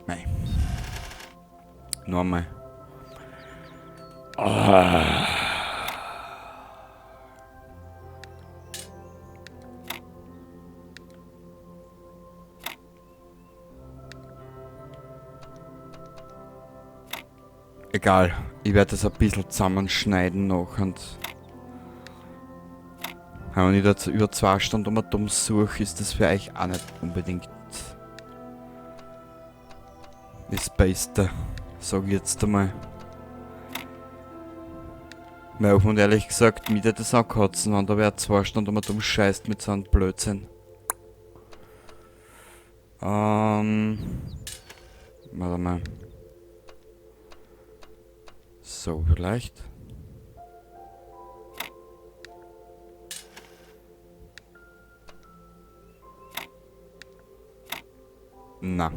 Mei. Noch einmal. Ah. Egal, ich werde das ein bisschen zusammenschneiden noch und wenn ich da über 2 Stunden um dumm suche, ist das für euch auch nicht unbedingt das Beste, sag ich jetzt einmal. Weil offen und ehrlich gesagt, mir würde das auch kotzen, wenn da wer 2 Stunden um dumm scheißt mit so einem Blödsinn. Warte mal. So, vielleicht. Na.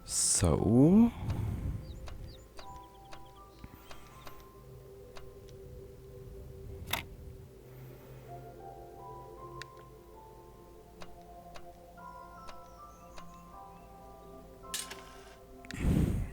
So.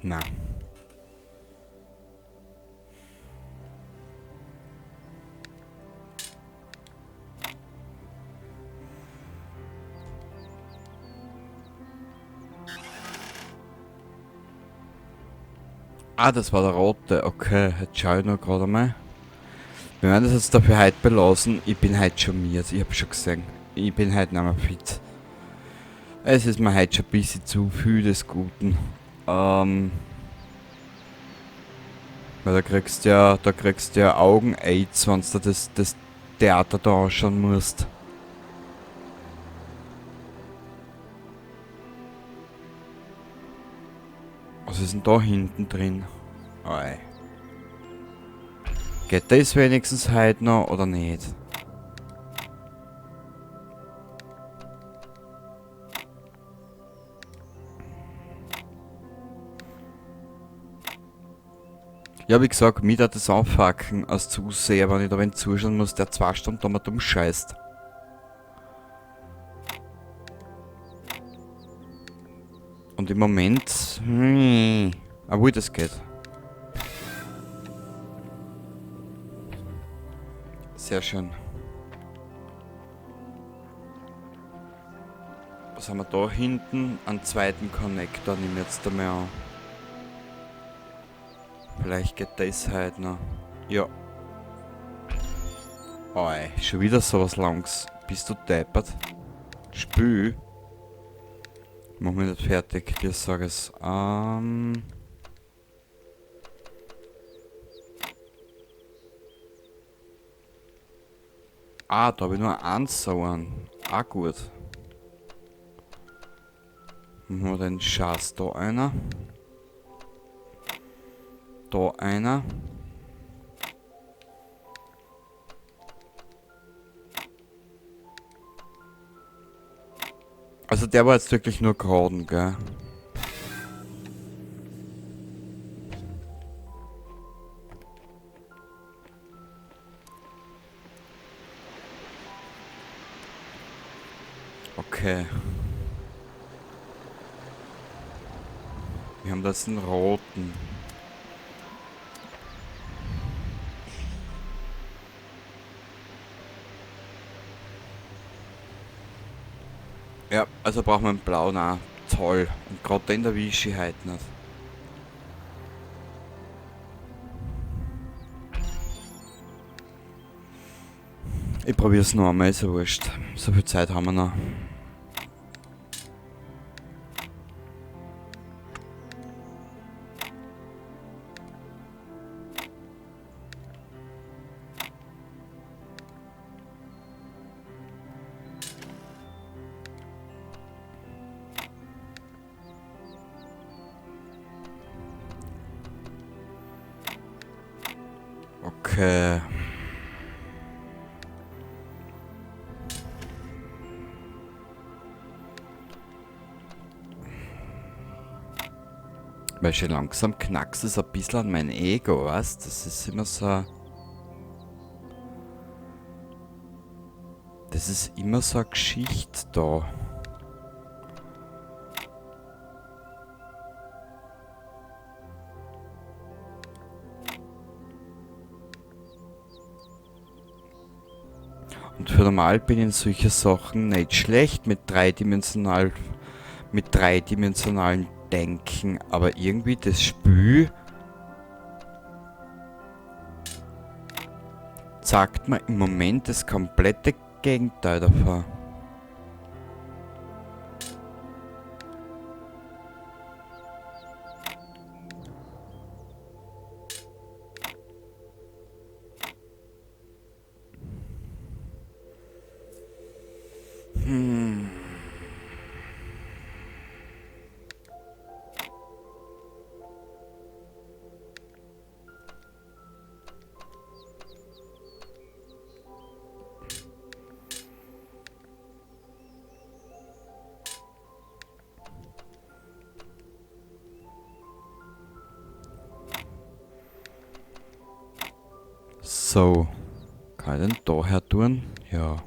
Na. Ah, das war der rote. Okay, jetzt schau ich noch gerade mal. Wir werden das jetzt dafür heute belassen. Ich bin heute schon miert. Ich hab schon gesehen. Ich bin heute nicht mehr fit. Es ist mir heute schon ein bisschen zu viel des Guten. Weil da kriegst du ja Augen-Aids, wenn du das Theater da anschauen musst. Was ist denn da hinten drin? Oi. Geht das wenigstens heute noch oder nicht? Ja, wie gesagt, mir hat das anfucken als Zuseher, wenn ich da wen zuschauen muss, der 2 Stunden da mal dumm scheißt. Und im Moment... obwohl das geht. Sehr schön. Was haben wir da hinten? Einen zweiten Connector nehme ich jetzt einmal an. Vielleicht geht das heute noch. Ja. Oi, schon wieder sowas langs. Bist du deppert? Spül. Mach mich nicht fertig, dir sag es. Ah, da hab ich nur eins so einen. Ah, gut. Machen wir den Schatz da einer. Da einer. Also der war jetzt wirklich nur geraden, gell? Okay. Wir haben da jetzt einen roten. Ja, also brauchen wir einen blauen auch. Toll. Und grad den erwische ich heute nicht. Ich probier's noch einmal, ist ja wurscht. So viel Zeit haben wir noch. Okay. Weil schon langsam knackst es ein bisschen an mein Ego, weißt? Das ist immer so... Das ist immer so eine Geschichte da. Und für normal bin ich in solche Sachen nicht schlecht mit dreidimensionalen Denken, aber irgendwie das Spiel zeigt mir im Moment das komplette Gegenteil davon. So, kann ich denn da her tun? Ja.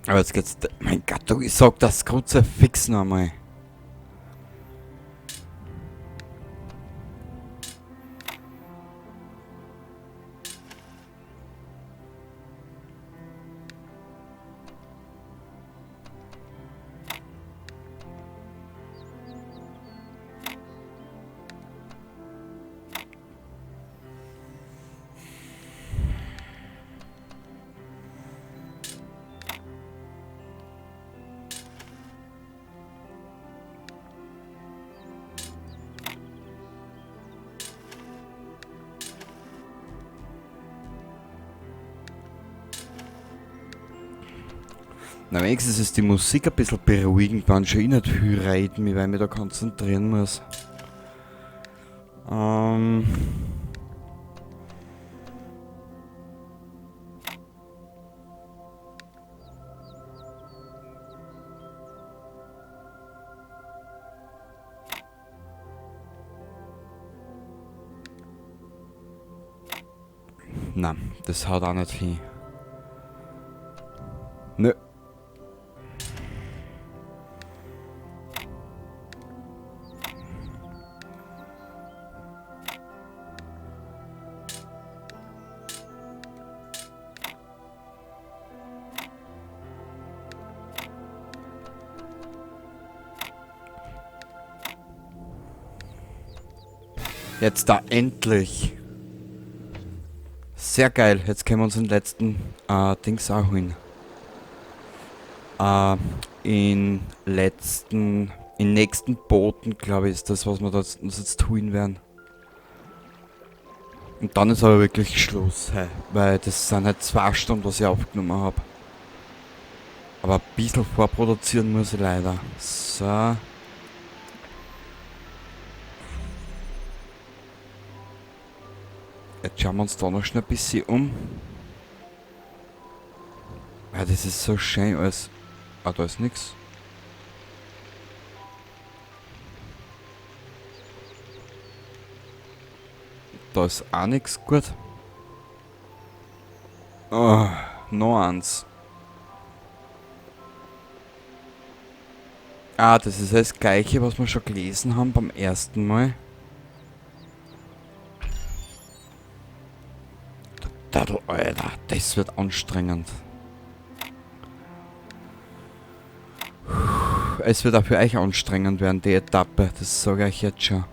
Aber jetzt geht's... Mein Gott, du, ich sag das Kruzifix nochmal. Na, wenigstens ist die Musik ein bisschen beruhigend, wenn schon ich nicht viel reden, weil ich mich da konzentrieren muss. Na, das haut auch nicht hin. Nö. Jetzt da endlich. Sehr geil. Jetzt können wir uns den letzten Dings auch holen. In nächsten Booten, glaube ich, ist das, was wir da uns jetzt holen werden. Und dann ist aber wirklich Schluss, hey, weil das sind halt 2 Stunden, was ich aufgenommen hab. Aber ein bisschen vorproduzieren muss ich leider. So. Jetzt schauen wir uns da noch schnell ein bisschen um. Ja, das ist so schön alles. Ah, da ist nix. Da ist auch nix gut. Oh, noch eins. Ah, das ist das gleiche, was wir schon gelesen haben beim ersten Mal. Alter, das wird anstrengend. Es wird auch für euch anstrengend werden, die Etappe. Das sage ich euch jetzt schon.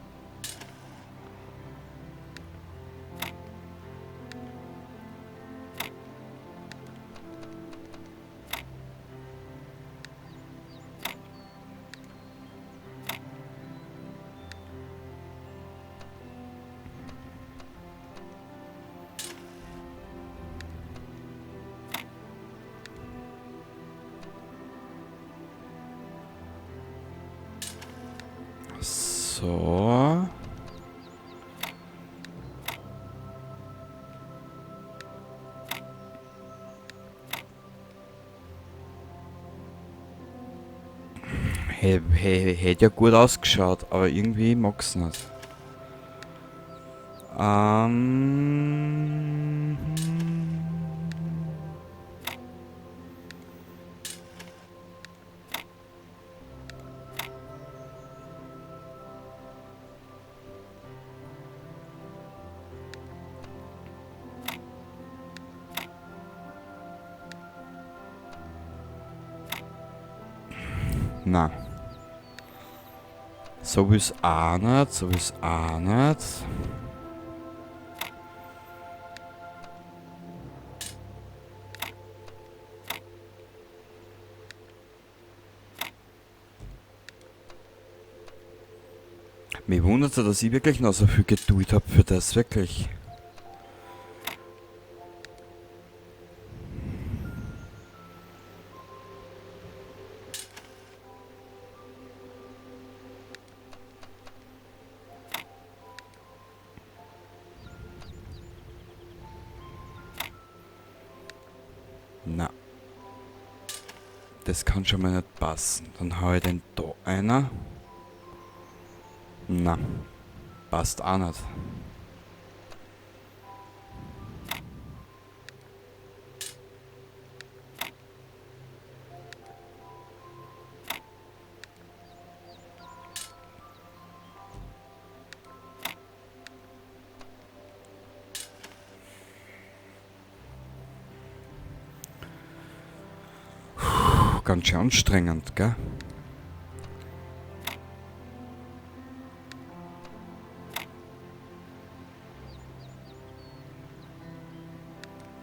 So. Hätte ja gut ausgeschaut, aber irgendwie mag's nicht. Na. So ist auch nicht, so ist auch nicht. Mich wundert es, dass ich wirklich noch so viel Geduld hab für das, wirklich. Na. Das kann schon mal nicht passen. Dann hau ich den da einer. Na, passt auch nicht. Puh, ganz schön anstrengend, gell?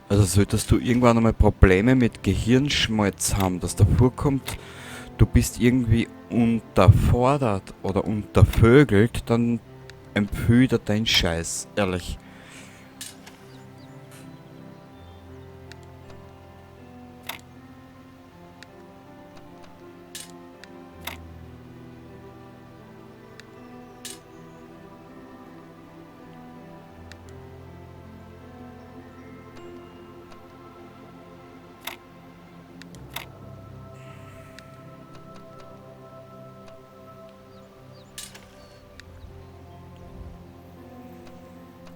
Also solltest du irgendwann einmal Probleme mit Gehirnschmalz haben, dass da vorkommt, du bist irgendwie unterfordert oder untervögelt, dann empfehle dir deinen Scheiß, ehrlich.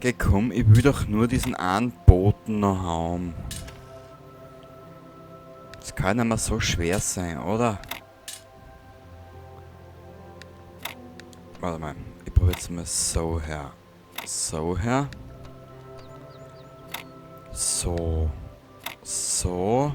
Geh, komm, ich will doch nur diesen einen Boten noch haben. Das kann nicht mehr so schwer sein, oder? Warte mal, ich probiere jetzt mal so her. So her. So. So.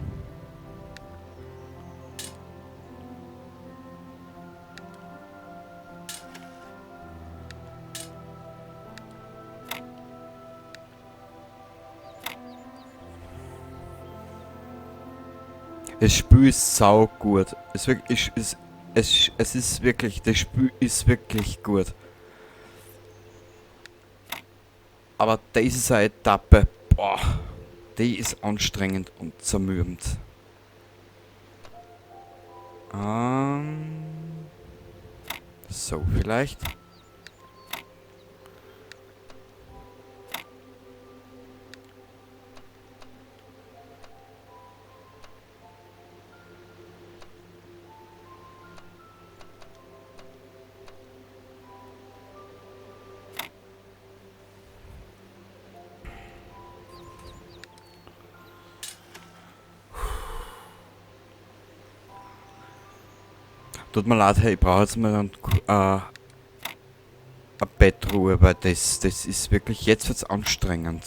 Das Spiel ist sau gut. Es ist wirklich, das Spiel ist wirklich gut. Aber das ist eine Etappe, boah, die ist anstrengend und zermürbend. So vielleicht. Tut mir leid, hey, ich brauche jetzt mal eine Bettruhe, weil das ist wirklich, jetzt wird's anstrengend.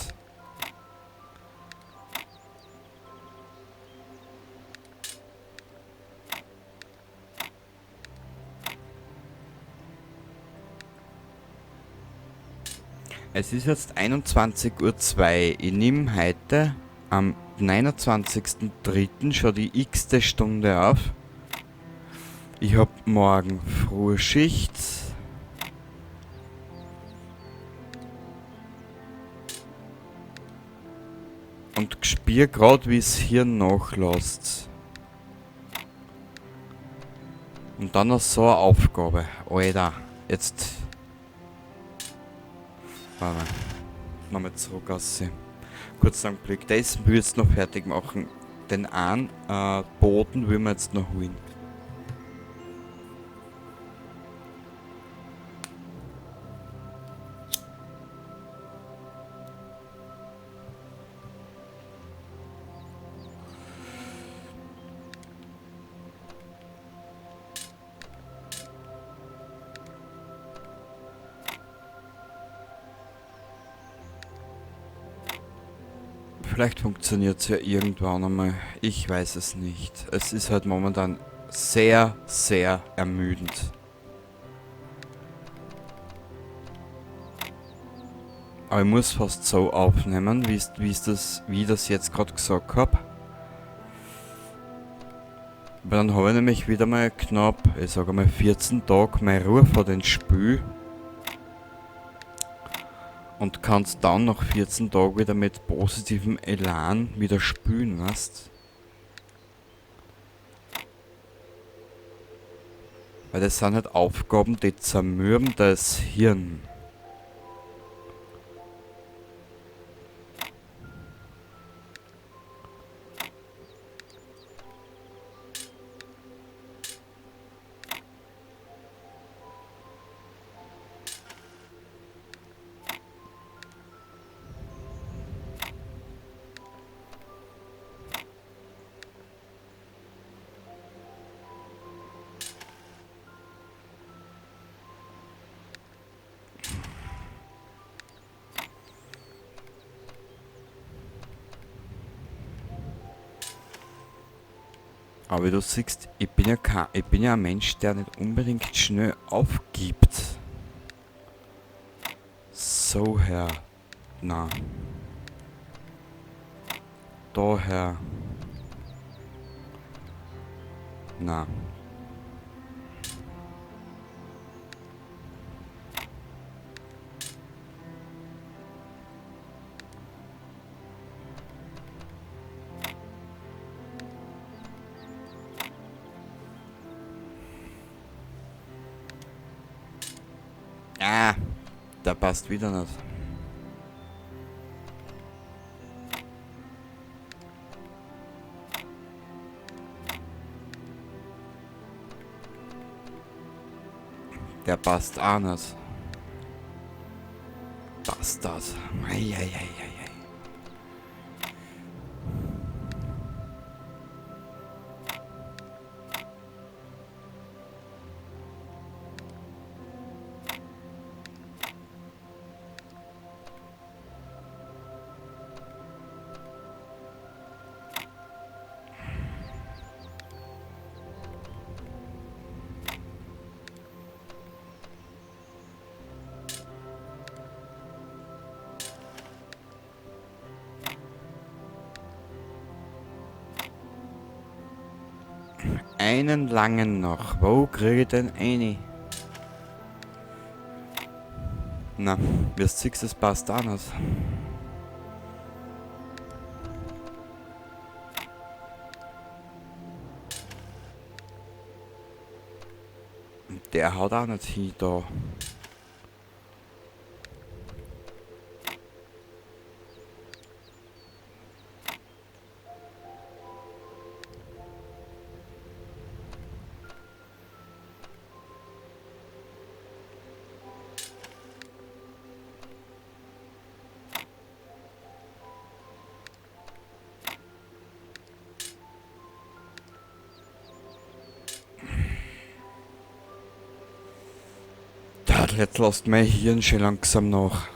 Es ist jetzt 21:02 Uhr. Ich nehme heute am 29.03 schon die x-te Stunde auf. Ich hab morgen Frühschicht. Und spür grad, wie's hier nachlässt. Und dann noch so eine Aufgabe. Alter, jetzt. Warte. Nochmal zurück aus. Kurz einen Blick. Das will ich jetzt noch fertig machen. Den einen Boden will wir jetzt noch holen. Vielleicht funktioniert's ja irgendwann einmal. Ich weiß es nicht. Es ist halt momentan sehr, sehr ermüdend. Aber ich muss fast so aufnehmen, wie ich das jetzt grad gesagt hab. Weil dann hab ich nämlich wieder mal knapp, ich sag einmal 14 Tage meine Ruhe vor den Spiel. Und kannst dann nach 14 Tagen wieder mit positivem Elan wieder spielen, weißt? Weil das sind halt Aufgaben, die zermürben das Hirn. Aber wie du siehst, ich bin ja ein Mensch, der nicht unbedingt schnell aufgibt. So her. Na. Daher. Na. Ah, der passt wieder nicht. Der passt auch nicht. Passt das? Ei, ei, ei, ei, ei. Einen langen noch. Wo krieg ich denn eine? Na, wie du siehst, das passt auch nicht. Und der haut auch nicht hin da. Jetzt lasst mein Hirn schon langsam nach.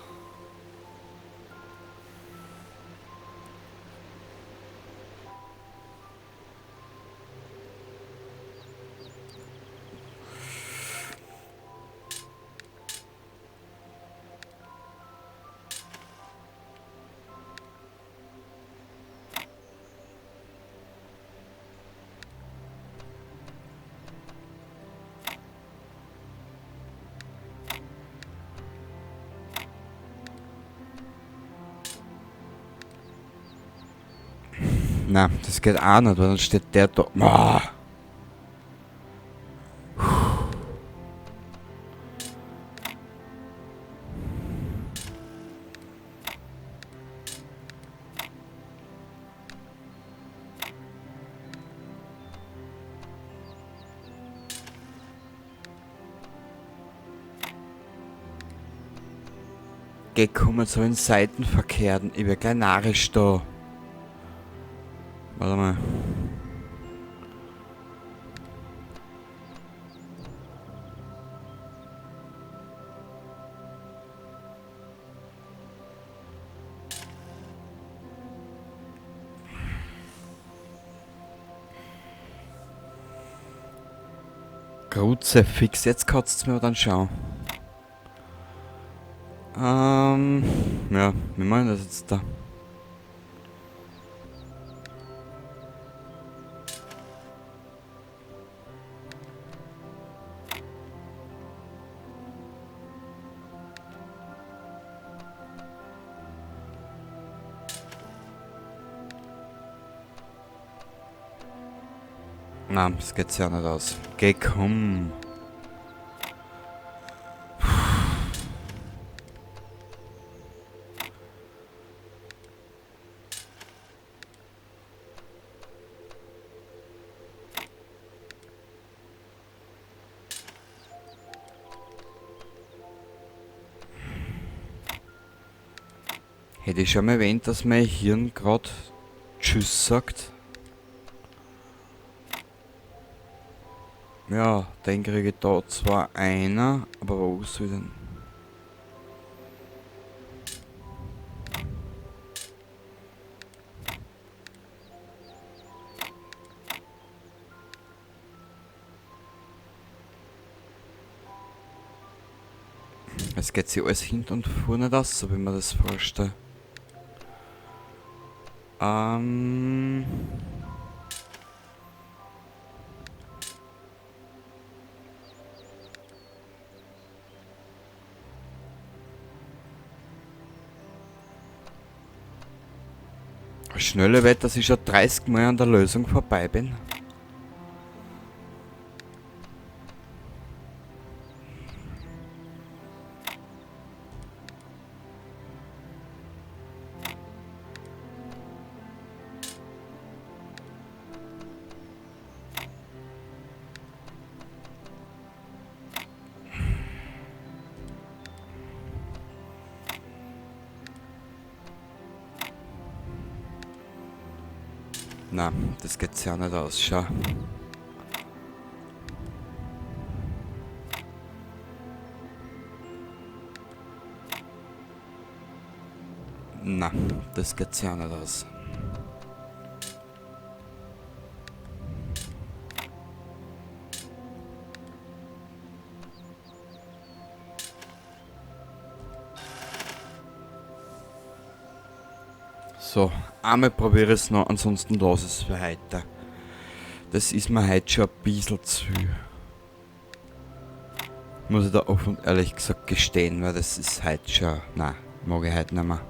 Na, das geht auch nicht, weil dann steht der da. Ah. Gekommen so in Seitenverkehrten. Ich wär gleich narrisch da. Warte mal. Kruzifix, jetzt kotzt es mir dann schauen. Ja, wie machen wir das jetzt da? Nein, das geht ja nicht aus. Geh, komm. Hätte ich schon mal erwähnt, dass mein Hirn grad Tschüss sagt. Ja, den kriege ich da zwar einer, aber wo soll ich denn? Es geht sich alles hinten und vorne aus, so wie man das vorstellt. Schnelle Wett, dass ich schon 30 Mal an der Lösung vorbei bin. Na, das geht ja nicht aus, schau. Na, das geht ja nicht aus. So, einmal probiere ich es noch, ansonsten lass es für heute. Das ist mir heute schon ein bisschen zu viel. Muss ich da offen und ehrlich gesagt gestehen, weil das ist heute schon... Nein, mag ich heute nicht mehr.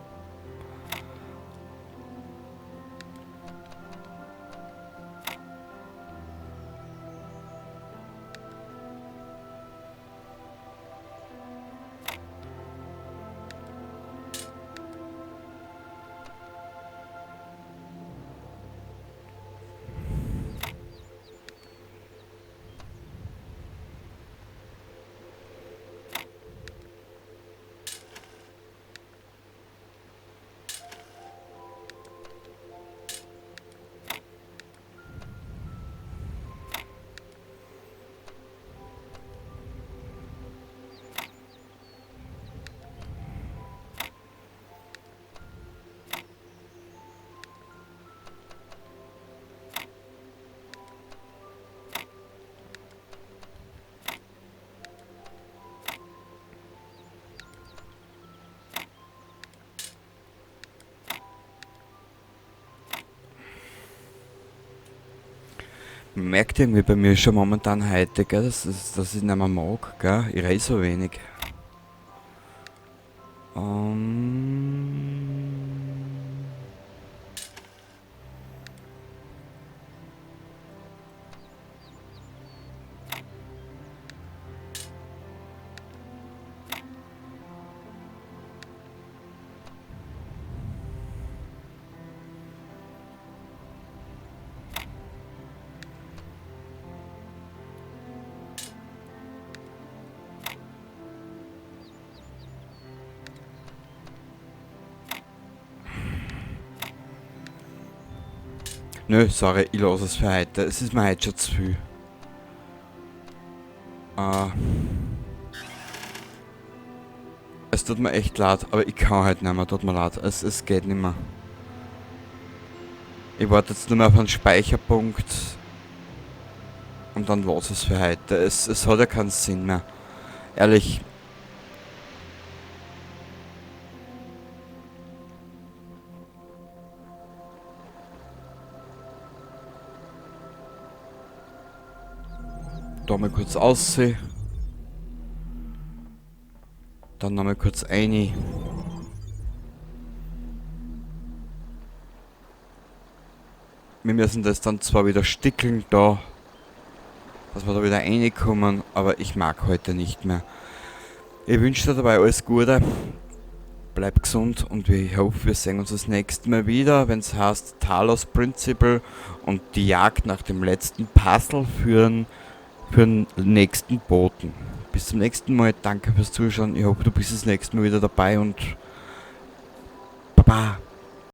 Man merkt irgendwie bei mir schon momentan heute, gell, dass ich nicht mehr mag, gell? Ich rede so wenig. Nö, sorry, ich lasse es für heute. Es ist mir heute schon zu viel. Es tut mir echt leid, aber ich kann halt nicht mehr, tut mir leid. Es geht nicht mehr. Ich warte jetzt nur mehr auf einen Speicherpunkt. Und dann lass es für heute. Es hat ja keinen Sinn mehr. Ehrlich. Da mal kurz aussehen. Dann nochmal kurz rein. Wir müssen das dann zwar wieder stickeln da, dass wir da wieder reinkommen, aber ich mag heute nicht mehr. Ich wünsche dir dabei alles Gute, bleib gesund und ich hoffe, wir sehen uns das nächste Mal wieder, wenn's heißt Talos Principle und die Jagd nach dem letzten Puzzle für den nächsten Boten. Bis zum nächsten Mal, danke fürs Zuschauen, ich hoffe, du bist das nächste Mal wieder dabei und baba!